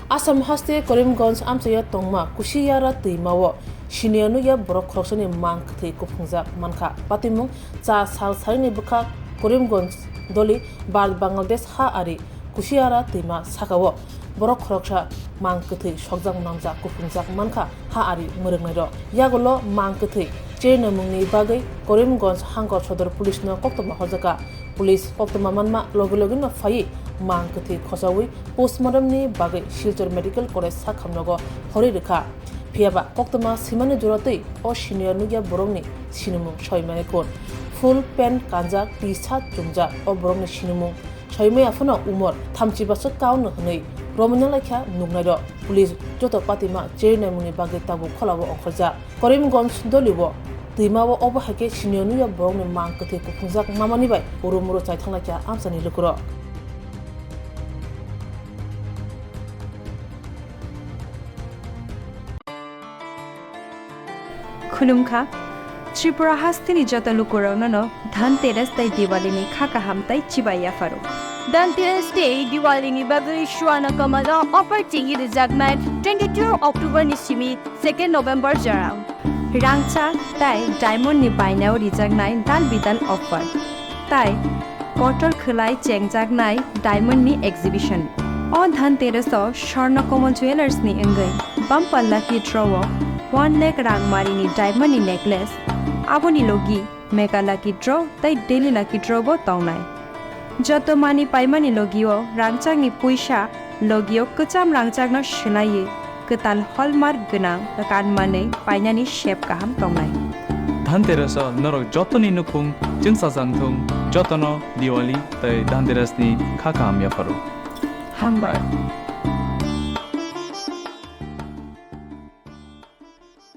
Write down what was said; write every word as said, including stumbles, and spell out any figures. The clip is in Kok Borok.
Assam haste Karimganj amchaio tongma Kusiyara twimao siniya nukya borok khoroksani mang kwthwi kuphungjak mankha. Patimung cha sal sarini bwkha Karimganj doli Bharat Bangladesh ha ari Kusiyara twima sakao borok khoroksa mang kwthwi sokjak manjak kuphungjak mankha ha ari mwrwknairok. Yagulo mang kwthwi chirinaimungni bagwi Karimganj Hangkor Sodor Police no koktwma horjakha. Police koktwma manma logi logino phaiwi mang kwthwi khochaui postmortem ni bagwi Silchar Medical College sakhamnogo horwi rwkha. Phiyaba koktwma swimani jora twi o siniya nukya borokni sinimung soi mani kun. Full pant kanjak, T-shirt chumjak o borokni sinimung soi maya phano umor thamchi bwswk kaono hwnwi romwi nang laikha nuknairok. Police joto patima chirinaimungni bagwi tabuk kholao ongkhorjak. Karimganj dolibo twimao obo hai khe siniya nukya borokni mang kwthwi kuphungjak mamani bai uru muru chai thanglaikha amchaini lukurok. Khulumkha, Tripura hasteni joto lukurokno no Dhanteras tei Diwalini kha kaham tei chibai yapharo. Dhanteras tei Diwalini bagwi Swarna Kamal o offer chengwi rwjaknai twenty-two October ni simi second November jora. Rangchak tei diamond ni bainao rijaknai dal bidal offer. Tai kotor khwlai chengjaknai diamond ni exhibition. O Dhanteras o Swarna Kamal Jewellers ni wngwi bumper lucky draw o one lakh rangmari ni diamond ni necklace, aboni logi mega lucky draw tei daily lucky draw bo tongnai. Joto mani paimani logio rangchakni puisa logio kwcham rangchakno swlaiwi kwtal hallmark gwnang kanmanwi painani sep kaham tongnai. Dhanteras o norok jotoni nukhung chwngsajak thung, jotono Diwali tei Dhanteras ni kha kaham yapharo. Hambai.